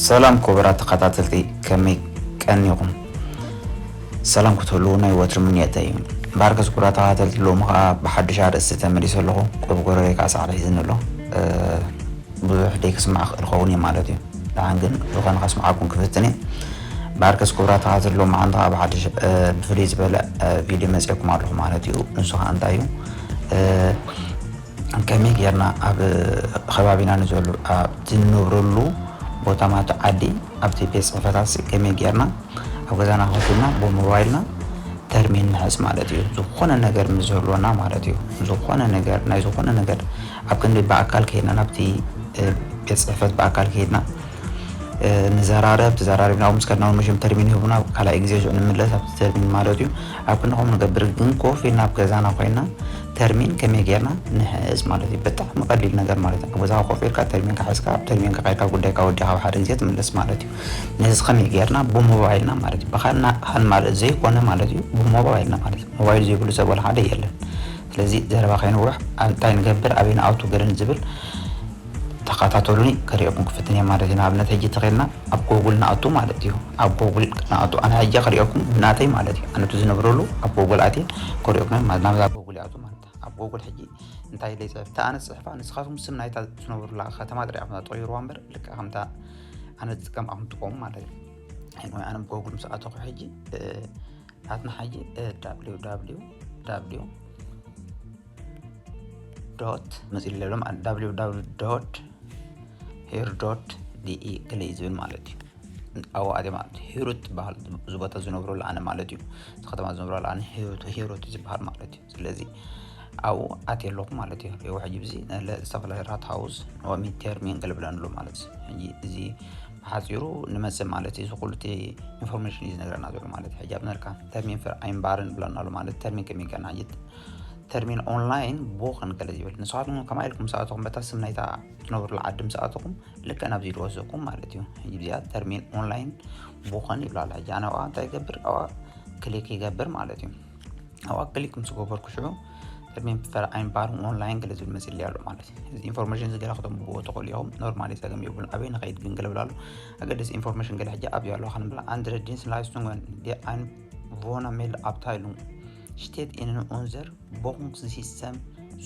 ሰላም ክቡራት ተኸታተልቲ፣ ከመይ ቀኒኹም? ሰላም ክትህልዉ ናይ ወትሪ ምንየተይ እዩ። ባርከስ ክቡራት ተኸታተልቲ፣ ሎሚ ኸዓ ብሓድሽ ኣርእስቲ ተመሊሰ ኣለኹ። ቆብ ጎረረይ ከዓ ሳዕሪ ሒዝኒ ኣሎ። እ፣ ብዙሕ ደይ ክስማዕ ክእል ኸውን እየ ማለት እዩ። ደሓን ግን ዝኾነ ከስምዓኩም ክፍትን እየ። ባርከስ ክቡራት ተኸታተልቲ፣ ሎሚ ዓንዲ ኸዓ ብሓድሽ፣ እ፣ ብፍልይ ዝበለ፣ እ፣ ቪድዮ መፅየኩም ኣለኹ ማለት እዩ። ንሱ ኸዓ እንታይ እዩ? እ፣ ከመይ ጌርና ኣብ ከባቢና ንዘሉ፣ ኣብቲ ንነብረሉ ቦታ ማለት ዓዲ፣ ኣብቲ ቤት ጽሕፈታት ከመይ ጌርና ኣብ ገዛና ኮፍ ኢልና ብሞባይልና ተርሚን ንሕዝ ማለት እዩ። ዝኾነ ነገር ምስ ዝህልወና ማለት እዩ። ዝኾነ ነገር፣ ናይ ዝኾነ ነገር ኣብ ክንዲ ብኣካል ከይድና ናብቲ፣ እ፣ ቤት ጽሕፈት ብኣካል ከይድና፣ እ፣ ንዘራረብ፣ ተዘራሪብና ምስ ከድና እውን መሸም ተርሚን ይህቡና፣ ካልኣይ ግዜ ሽዑ ንምለስ ኣብቲ ተርሚን ማለት እዩ። ኣብ ክንዲ ከምኡ ንገብር ግን ኮፍ ኢልና ኣብ ገዛና ኮይና ተርሚን ከመይ ጌርና ንሕዝ ማለት እዩ። ብጣዕሚ ቀሊል ነገር ማለት እዩ። ኣብ ገዛኻ ኮፍ ኢልካ ተርሚንካ ሒዝካ፣ ኣብ ተርሚንካ ከይድካ ጉዳይካ ወዲእካ ኣብ ሓደ ግዜ ትምለስ ማለት እዩ። ነዚ ከመይ ጌርና ብሞባይልና ማለት እዩ። ብኻልና ሃን ማለት ዘይኮነ ማለት እዩ። ብሞባይልና ማለት እዩ። ሞባይል ዘይብሉ ሰብ ወላ ሓደ የለን። ስለዚ ዘረባ ከይንውሕ፣ እንታይ ንገብር፣ ኣበይ ንኣቱ ገለ ንዝብል ተኸታተሉኒ፣ ከርእየኩም ክፍትን እየ ማለት እዩ። ንኣብነት ሕጂ ተኸድና ኣብ ጎጉል ንኣቱ ማለት እዩ። ኣብ ጎጉል ንኣቱ፣ ኣነ ሕጂ ከርእየኩም ብናተይ ማለት እዩ። ኣነ እቲ ዝነብረሉ ኣብ ጎጉል ኣትየ ከርእየኩም ማለት፣ ናብዛ ጎጉል ይኣቱ ማለት እዩ። ኣብ ጎጉል ሕጂ እንታይ ኢለ ይፅሕፍ? እታ ኣነ ዝፅሕፋ፣ ንስኻትኩም ስም ናይታ ዝነብሩላ ከተማ ጥራይ ኢኹም ተቐይሩዋ እምበር፣ ልክዕ ከምታ ኣነ ዝጥቀም ኣኹም ትጥቀሙ ማለት እዩ። ወይ ኣነ ጎጉል ምስ ኣተኹ ሕጂ፣ እ፣ ናትና ሕጂ፣ እ፣ www ዶት መፂኡ ኣሎ፣ www ዶት ሄር ዶት ዲኢ ገለ እዩ ዝብል ማለት እዩ። ኣብኡ ኣትየ ማለት እዩ። ሂሩት ትበሃል፣ እዚ ቦታ ዝነብረሉ ኣነ ማለት እዩ። እዚ ከተማ ዝነብረሉ ኣነ ሂሩት፣ ሂሩት እዩ ዝበሃል ማለት እዩ። ስለዚ ኣብኡ ኣትየ ኣለኹ ማለት እዩ። ሪእዎ ሕጂ ብዚ ነለ ዝተፈላለዩ ራት ሃውስ፣ ኖሚ፣ ተርሚን ገለ ብለን ኣሎ ማለት እዩ። ሕጂ እዚ ብሓፂሩ ንመፅእ ማለት እዩ። እዚ ኩሉ እቲ ኢንፎርሜሽን እዩ ዝነግረና ዘሎ ማለት እዩ። ሕጂ ኣብ ነርካ ተርሚን ፈር ኣይምባርን ብለና ኣሎ ማለት፣ ተርሚን ከመይ ገና ሕጂ ተርሚን ኦንላይን ቦኸን ገለ ዝብል። ንስኻትኩም ከማይ ኢልኩም ምስ ኣተኹም በታ ስም ናይታ ትነብሩላ ዓዲ ምስ ኣተኹም ልክዕ ናብዚ ዝወስደኩም ማለት እዩ። ሕጂ እዚኣ ተርሚን ኦንላይን ቦኸን ይብላ ኣላ። ሕጂ ኣነ ኣብኣ እንታይ ይገብር? ኣብኣ ክሊክ ይገብር ማለት እዩ። ኣብኣ ክሊክ ምስ ገበርኩ ሽዑ ተርሚን ፈር ኣይምባርን ኦንላይን ገለ ዝብል መፅሊ ኣሎ ማለት እዩ። እዚ ኢንፎርሜሽን እዚ ገለ ክተንብብዎ ትኽእሉ ኢኹም። ኖርማሊ ፀገም የብሉን። ኣበይ ንኸይድ ግን ገለ ብላ ኣሎ። ኣገደሲ ኢንፎርሜሽን ገለ ሕጂ ኣብዚኣ ኣለዋ ክንብላ። ኣንድረ ዲንስ ላይስቱንግ ዲ ኣን ቮና ሜል ኣብታይሉንግ ስቴት ኢንን ኡንዘር ቦኹንግ ሲስተም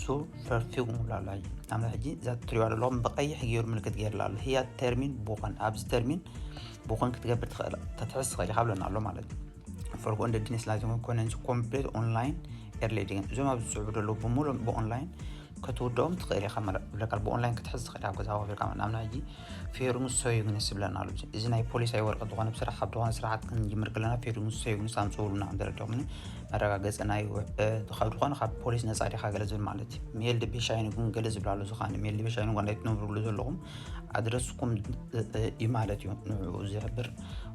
ሱ ፈርፊጉ ብላ ኣሎ። ሕጂ ናምዛ ሕጂ እዛ ትሪዋ ዘለኹም ብቐይሕ ገይሩ ምልክት ገይርላ ኣሎ። ህያ ተርሚን ቦኸን፣ ኣብዚ ተርሚን ቦኸን ክትገብር ትኽእል፣ ተትሕዝ ትኽእል ኢኻ ብለና ኣሎ ማለት እዩ። ፈርጎ እንደ ዲንስ ላይዘን ኮነንስ ኮምፕሌት ኦንላይን ኤርሌዲገን፣ እዞም ኣብዚ ዝስዕቡ ዘለዉ ብምሉኦም ብኦንላይን ክትውደኦም ትኽእል ኢኻ ማለት እዩ። ብለካ ብኦንላይን ክትሕዝ ትኽእል ኢኻ ኣብ ገዛ ኮፍ ኢልካ ማለት። ንኣብነት ሕጂ ፌሩንግ ሶዩግንስ ይብለና ኣሎ። እዚ ናይ ፖሊሳዊ ወረቀት ዝኾነ ብስራሕ፣ ካብ ዝኾነ ስራሓት ክንጅምር ከለና ፌሩንግ ሶዩግንስ ኣምፅኡልና እንተረዲኹምኒ፣ መረጋገፂ ናይ ውዕ-፣ እ፣ ካብ ዝኾነ ካብ ፖሊስ ነፃ ዲኻ ገለ ዝብል ማለት እዩ። ሜልድ ቤሻይንጉን ገለ ዝብል ኣሎ። እዚ ኻን ሜልድ ቤሻይንጉ ናይ ትነብርሉ ዘለኹም ኣድረስኩም፣ እ፣ እ፣ እዩ ማለት እዩ። ንዕኡ ዝሕብር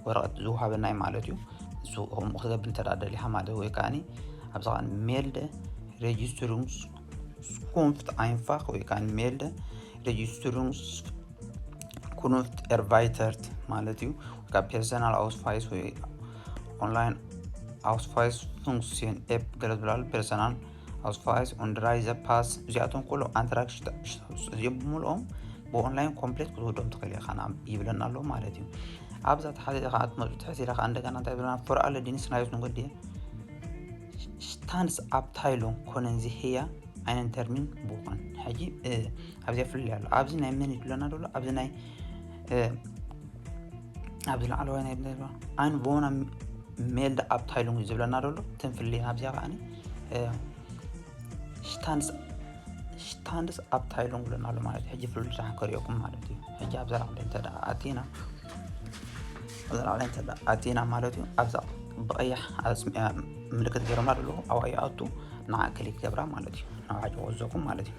ወረቀት ዝውሃበና እዩ ማለት እዩ። ንሱ ከምኡ ክትገብር እንተ ደኣ ደሊኻ ማለት ወይ ከኣኒ ኣብዚ ኻን ሜልድ ሬጅስትሩንግ ኩንፍት ኣይንፋኽ ወይ ከኣኒ ሜልድ ሬጅስትሩንግ ኩንፍት ኤርቫይተርት ማለት እዩ። ካብ ፐርሰናል ኣውስፋይስ ወይ ኦንላይን ኣውስፋይስ ፉንክሲዮን ኤፕ ገለ ዝብላሉ ፐርሰናል ኣውስፋይስ ኡንድራይዘ ፓስ፣ እዚኣቶም ኩሉ ኣንትራክሽን እዚኦም ብምልኦም ብኦንላይን ኮምፕሌት ክትወዶም ትኽእል ኢኻ ይብለና ኣሎ ማለት እዩ። ኣብዛ ተሓት ኢኻ ክትመፁ ትሕት ኢለ ኸዓ እንደገና እንታይ ዝብለና፣ ፎር ኣለ ዲንስ ናዮስ ንጎዲ ስታንስ ኣብታይሎም ኮነን ዝህያ ኣይነን ተርሚን ብኾን። ሕጂ፣ እ፣ ኣብዚኣ ፍልልይ ኣሎ። ኣብዚ ናይ መን ይብለና ደሎ? ኣብዚ ናይ፣ እ፣ ኣብዚ ላዕለዋይ ናይ ደሎ ኣን ቮና ሜልድ ኣብታይሉንግ እዩ ዝብለና ደሎ። ትንፍልይ ኣብዚኣ ከዓኒ፣ እ፣ ስታንስ፣ ስታንስ ኣብታይሉንግ ብለና ኣሎ ማለት እዩ። ሕጂ ፍልልይ ደሓን ከርእየኩም ማለት እዩ። ሕጂ ኣብዛ ላዕሊ እንተ ደኣ ኣቲና፣ ኣብዛ ላዕሊ እንተ ደኣ ኣቲና ማለት እዩ። ኣብዛ ብቐይሕ ኣስሚያ ምልክት ገይሮምና ደሎ፣ ኣብኣ ይኣቱ፣ ንዓ ክሊክ ገብራ ማለት እዩ። ናብ ሓቂ ክወስደኩም ማለት እዩ።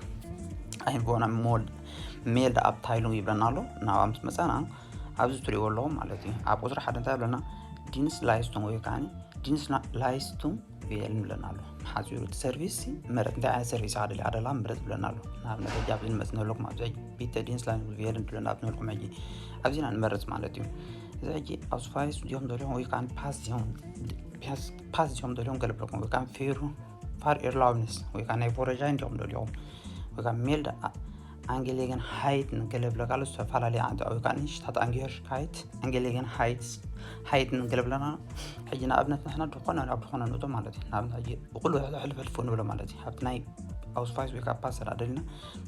ኣይን ቮና ሞል ሜልድ ኣብታይሉንግ ይብለና ኣሎ። ናብኣ ምስ መጻና ኣብዚ ትሪእዎ ኣለኹም ማለት እዩ። ኣብ ቁጽሪ ሓደ እንታይ ኣለና? ዲንስ ላይስቱን ወይ ከዓኒ ዲንስ ና-፣ ላይስቱን ቪኤል ንብለና ኣሎ። ሓጺሩ እቲ ሰርቪስ ሲ ምረጥ፣ እንታይ ዓይነት ሰርቪስ ኢኻ ደሊኻ ደላ ምረጥ ብለና ኣሎ። ንኣብነት ሕጂ ኣብዚ ንመጽእ ዘለኩም ኣብዚ ሕጂ ቢተ ዲንስ ላይስቱን ቪኤል ንብለና ኣብዚ ንበልኩም ሕጂ ኣብዚ ኢና ንመርጽ ማለት እዩ። እዚ ሕጂ ኣብ ስፋይስ እዚኦም ዘለኹም ወይ ከዓኒ ፓስ እዮም ፓስ እዚኦም ደልዮም ገለብለኩም ወይ ከዓ ፌሩ ፋር ኤርላውንስ ወይ ከዓ ናይ ፎረሻይን እንዲኦም ደልዮም ወይ ከዓ ሜልድ ኣንጌሌገን ሃይትን ገለብለካሉ ዝተፈላለዩ ዓንተ ወይ ከዓ ንሽታት ኣንጌርሽ ሃይት ኣንጌሌገን ሃይት ሃይትን ገለብለና። ሕጂ ንኣብነት ንሕና ድኾነ ናብ ድኾነ ንእቶ ማለት እዩ። ንኣብነት ሕጂ ብቁሉ ሕልፈልፉ ንብሎ ማለት እዩ። ኣብቲ ናይ ኣውስፋይስ ወይ ከዓ ፓስ ተዳደልና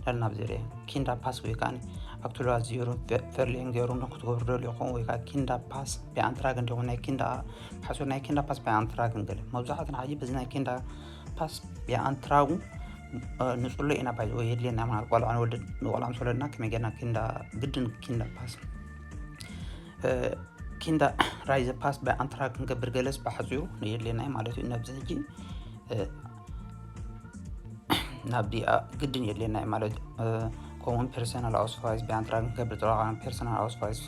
ዳል ናብ ዘሪያ ኪንዳ ፓስ ወይ ከዓ ኣክቱላ ዜሩ ፈርሊን ገይሩ ክትገብሩ ደልዮ ይኸውን ወይ ከዓ ኪንዳ ፓስ ብኣንትራግ እንዲኹም ናይ ኪንዳ ሓሱር ናይ ኪንዳ ፓስ ብኣንትራግ ንገለ መብዛሕትና ሕጂ በዚ ናይ ኪንዳ ፓስ ብኣንትራጉ ንፅሎ ኢና ባይ ወይ የድልየና ማለት ቆልዓ ንወልድ ንቆልዓ ምስ ወለድና ከመይ ጌርና ኪንዳ ግድን ኪንዳ ፓስ ኪንዳ ራይዘ ፓስ ብኣንትራግ ክንገብር ገለስ ብሓፂሩ የድልየና ማለት እዩ። ነብዚ ሕጂ ናብዚ ግድን የድልየና ማለት ከምኡውን ፐርሰናል ኣውስፋይስ ብኣንትራግ ክንገብር ጥራኻ ፐርሰናል ኣውስፋይስ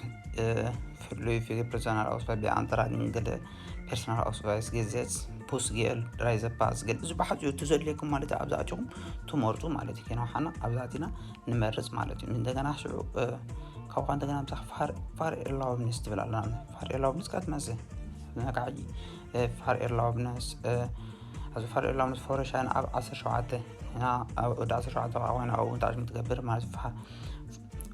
ፍሉይ ፊ ፐርሰናል ኣውስፋይስ ብኣንትራግ ንገለ ፐርሰናል ኣውስፋይስ ገዘት ፑስ ገል ራይዘ ፓስ ገል እዚ ብሓፂሩ ትዘድልየኩም ማለት ኣብዛኣትኹም ትመርፁ ማለት እዩ። ከነውሓና ኣብዛኣቲና ንመርፅ ማለት እዩ። እንደገና ሽዑ ካብኳ እንደገና ምሳኻ ፋር ኤርላውብነስ ትብል ኣለና። ፋር ኤርላውብነስ ካብ ትመስል ነካ ሕጂ ፋር ኤርላውብነስ ኣብዚ ፋር ኤርላውብነስ ፎረሻይን ኣብ ዓሰርተ ሸውዓተ እና ወዲ ዓሰርተ ሸውዓተ ከዓ ኮይና ኣብኡ እንታይ ትገብር ማለት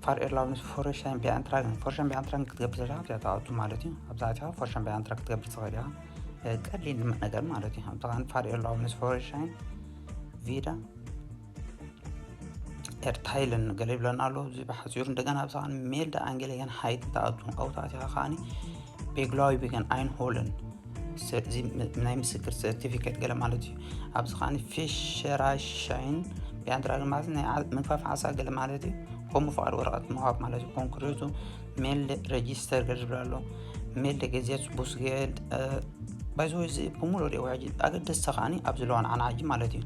ፋር ኤርላውብነስ ፎረሻይን ቢኣንትራግን ፎረሻይን ቢኣንትራግን ክትገብር ዘለካ ኣብዚኣ ትኣቱ ማለት እዩ። ኣብዛ ኣቲኻ ፎረሻይን ቢኣንትራግ ክትገብር ትኽእል ኢኻ። ቀሊል ነገር ማለት እዩ። ኣብዛ ፋር ኤርላውብነስ ፎረሻይን ቪዳ ኤርታይልን ገለ ይብለና ኣሎ። እዚ ብሓፂሩ እንደገና ኣብዛ ሜልደ ኣንጌሌገን ሃይት ትኣቱ ኣውታእቲኻ ከዓኒ ቤግላዊ ቤገን ኣይንሆልን ናይ ምስክር ሰርቲፊኬት ገለ ማለት እዩ። ኣብዚ ከዓኒ ፊሸራሻይን ቢኣንትራግን ማለት ናይ ምግፋፍ ዓሳ ገለ ማለት እዩ። ከምኡ ፍቓድ ወረቐት ምሃብ ማለት እዩ። ኮንክሪቱ ሜልደ ሬጂስተር ገለ ዝብል ኣሎ። ሜልደ ገዜት ቡስጌልድ ባይዘወይ እዚ ብሙሉ ሪኦ ሕጂ ኣገደስቲ ከዓኒ ኣብዚ ለዋን ዓና ሕጂ ማለት እዩ።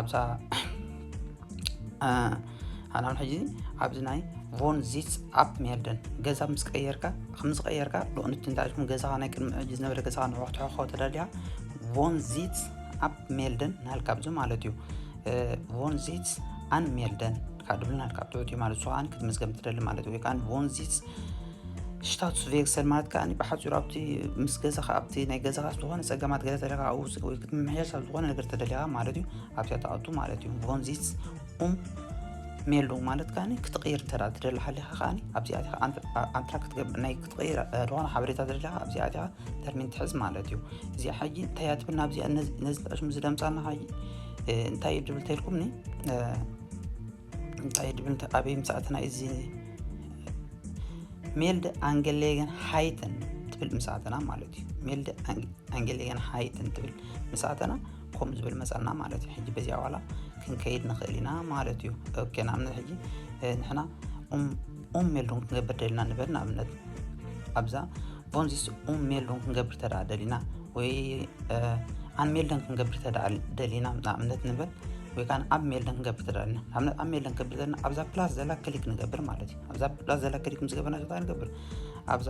ኣብዛ ኣናም ሕጂ ኣብዚ ናይ ቮን ዚትስ ኣፕ ሜልደን ገዛ ምስ ቀየርካ ከም ዝቀየርካ ሎእንቲ እንታይ ሽኩም ገዛኻ ናይ ቅድሚ ሕጂ ዝነበረ ገዛኻ ንዕሕትሕኮ ተደልያ ቮን ዚትስ ኣፕ ሜልደን ናልካ ኣብዚ ማለት እዩ። ቮን ዚትስ ኣን ሜልደን ካብ ድብል ናልካ ትሑት እዩ ማለት እሱ ከዓኒ ክትምዝገብ ትደሊ ማለት እዩ። ወይ ከዓ ቮን ዚትስ ሽታቱስ ቬክሰል ማለት ከዓ ብሓፂሩ ኣብቲ ምስ ገዛኻ ኣብቲ ናይ ገዛኻ ዝኾነ ፀገማት ገለ ተደሊኻ ወይ ክትምሕያሽ ኣብ ዝኾነ ነገር ተደሊኻ ማለት እዩ። ኣብዚኣ ትኣቱ ማለት እዩ። ቮን ዚትስ ኡም ሜልዱንግ ማለት ከዓ ክትቕይር እንተ ትደሊ ሓሊኻ ከዓ ኣብዚኣ ኣንትራክት ናይ ክትቕይር ዝኾነ ሓበሬታ ተደሊኻ ኣብዚኣ ተርሚን ትሕዝ ማለት እዩ። እዚኣ ሕጂ እንታይ እያ ትብል ናብዚኣ ነዚ ጠሽሙ ዝደምፃና ሕጂ እንታይ እዩ ድብል ተልኩምኒ እንታይ ድብል ኣበይ ምሳእትና እዚ ሜልድ ኣንገሌገን ሃይትን ትብል ምሳእትና ማለት እዩ። ሜልድ ኣንገሌገን ሃይትን ትብል ምሳእትና ከም ዝብል መፀና ማለት እዩ። ሕጂ በዚኣ ዋላ ክንከይድ ንኽእል ኢና ማለት እዩ። ኦኬ ንኣብነት ሕጂ ንሕና ኡም ሜልዱን ክንገብር ደልና ንበል ንኣብነት ኣብዛ ቮንዚስ ኡም ሜልዱን ክንገብር ተደኣ ደሊና ወይ ኣን ሜልደን ክንገብር ተደኣ ደሊና ንኣብነት ንበል ወይ ከዓ ኣብ ሜልደን ክንገብር ተደኣ ደሊና ንኣብነት ኣብ ሜልደን ክንገብር ዘለና ኣብዛ ፕላስ ዘላ ክሊክ ንገብር ማለት እዩ። ኣብዛ ፕላስ ዘላ ክሊክ ምስ ገበርና እንታይ ንገብር ኣብዛ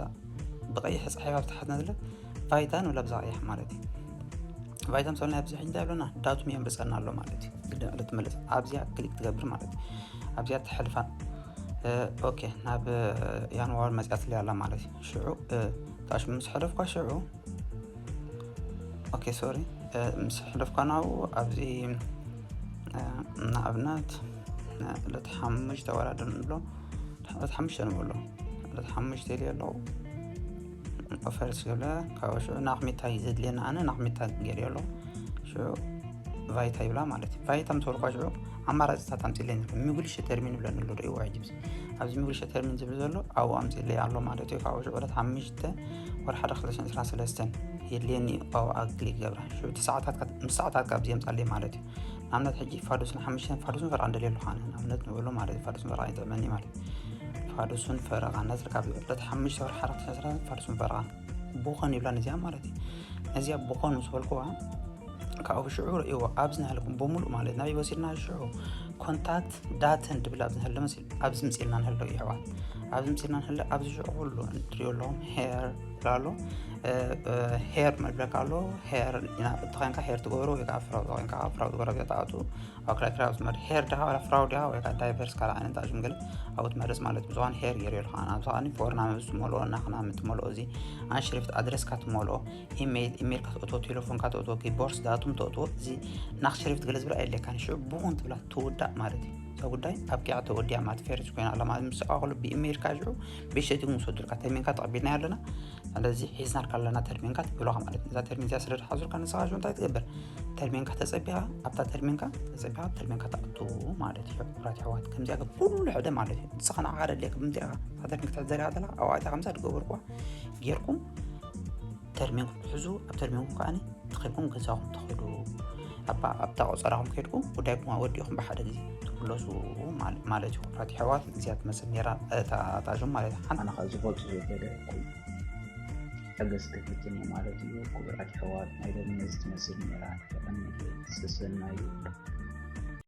ብቀይሕ ፀሒፍ ኣብ ታሕትና ዘለ ቫይታ ንብል ኣብዛ ቀይሕ ማለት እዩ። ቫይታ ምስ በልና ኣብዚ ሕጂ እንታይ ብለና ዳቱም የምርፀና ኣሎ ማለት እዩ። ግድን ዕለት ትመለስ ኣብዚኣ ክሊክ ትገብር ማለት እዩ። ኣብዚኣ ትሕልፋ ኦኬ ናብ ያንዋር መፅያትለይ ኣላ ማለት እዩ። ሽዑ ታሽ ምስ ሕለፍኳ ሽዑ ኦኬ ሶሪ ምስ ሕለፍኳ ናብኡ ኣብዚ ንኣብነት ዕለት ሓሙሽተ ወራድር ንብሎ ዕለት ሓሙሽተ ንብሎ ዕለት ሓሙሽተ ኢለ ኣለዉ ኦፈርስ ክብለ ካብ ሽዑ ናቕሚታ እዩ ዘድልየና ኣነ ናቕሚታ ገይር ኣሎ ሽዑ ቫይታ ይብላ ማለት እዩ። ቫይታ ምስ በልኳ ሽዑ ኣማራፅታት ኣምፅለይ ሚጉልሸ ተርሚን ይብለኒ ኣሎ ዶ ይዋ ጅብስ ኣብዚ ሚጉልሸ ተርሚን ዝብል ዘሎ ኣብኡ ኣምፅለይ ኣሎ ማለት እዩ። ካብኡ ሽዑ ዕለት ሓሙሽተ ወርሒ ሓደ ክልተ ሽሕን ዕስራን ሰለስተን የድልየኒ ኣብኣ ክሊክ ገብራ ሽዑ እቲ ሰዓታት ምስ ሰዓታት ካብ ዝየምፃለይ ማለት እዩ። ንኣብነት ሕጂ ፋዱስን ሓሙሽተን ፋዱስን ፈረቓን ደልየ ኣለኹ ኣነ ንኣብነት ንብሎ ማለት እዩ። ፋዱስን ፈረቓን ይጥዕመኒ ማለት እዩ። ፋዱስን ፈረቓን ነዚ ካብ ዕለት ሓሙሽተ ወርሒ ሓደ ክልተ ሽሕን ዕስራን ፋዱስን ፈረቓን ቦኸን ይብላ ነዚኣ ማለት እዩ። ነዚኣ ቦኸን ምስ በልኩዋ ካብኡ ሽዑ ርእይዎ ኣብዚ ናሃለኩም ብምሉእ ማለት ናበይ ወሲድና ሽዑ ኮንታክት ዳተን ድብል ኣብዚ ንህለ መሲሉ ኣብዚ ምፅልና ንህለው ይሕዋት። ኣብዚ ምፅልና ንህለ ኣብዚ ሽዑ ኩሉ ንሪኦ ኣለኹም ሄር ኣሎ። ሄር መብለካ ኣሎ። ሄር ኢና እተኸንካ ሄር ትገብሮ ወይ ከዓ ፍራው ተኸንካ ፍራው ትገብሮ ቢያ ተኣቱ ኣብ ክራይ ክራይ ትመር ሄር ድኻ ወላ ፍራው ድኻ ወይ ከዓ ዳይቨርስ ካልእ ዓይነት ኣሽም ገለ ኣብኡ ትመርፅ ማለት እዩ። ብዝኾነ ሄር ገይሩ ኣለኻ ንኣብዝኻ ፎርና ምትመልኦ ናኽና ምትመልኦ እዚ ኣንሽሪፍት ኣድረስካ ትመልኦ ኢሜይል ኢሜይልካ ተእትዎ ቴሌፎንካ ተእትዎ ኪቦርስ ዳቱም ተእትዎ እዚ ናኽሽሪፍት ገለ ዝብላ የድልየካን ሽዑ ብኹን ትብላ ትውዳእ ማለት እዩ። እዛ ጉዳይ ኣብቂዓ ተወዲያ ማለት ፌርስ ኮይና ኣላ ማለት ምስ ኣኸሉ ብኢሜይልካ ሽዑ ብሸቲ ምስ ወድልካ ተርሚንካ ተቐቢልና ኣለና። ስለዚ ሒዝናልካ ኣለና ተርሚንካ ትብሉኻ ማለት እዩ። እዛ ተርሚን እዚኣ ስለ ዝሓዙልካ ንስኻ ሽዑ እንታይ ትገብር? ተርሚንካ ተጸቢኻ ኣብታ ተርሚንካ ተጸቢኻ ተርሚንካ ትኣቱ ማለት እዩ። ክቡራት ኣሕዋት ከምዚኣ ኩሉ ሕደ ማለት እዩ። ንስኻ ንዓኻ ደድልየካ ብምንታይ ኢኻ እታ ተርሚን ክትሕዘልያ ዘለኻ? ኣብኣ እታ ከምዛ ትገብርኩዋ ጌርኩም ተርሚንኩም ትሕዙ። ኣብ ተርሚንኩም ከኣ ተኺልኩም ገዛኹም ትኸዱ። ኣብታ ቆጸራኹም ከድኩም ጉዳይኩም ኣወዲኹም ብሓደ ግዜ ትምለሱ ማለት እዩ። ክቡራት ኣሕዋት እዚኣ ትመስል ነይራ እታ ታሽም ማለት እዩ። ሓንቲ ኣነ ካብ ዝፈልጡ ዘበለ ሓገዝ ክፍትን እዩ ማለት እዩ። ክቡራት ኣሕዋት ናይ ሎሚ ነዚ ትመስል ነይራ። ሰሰናዩ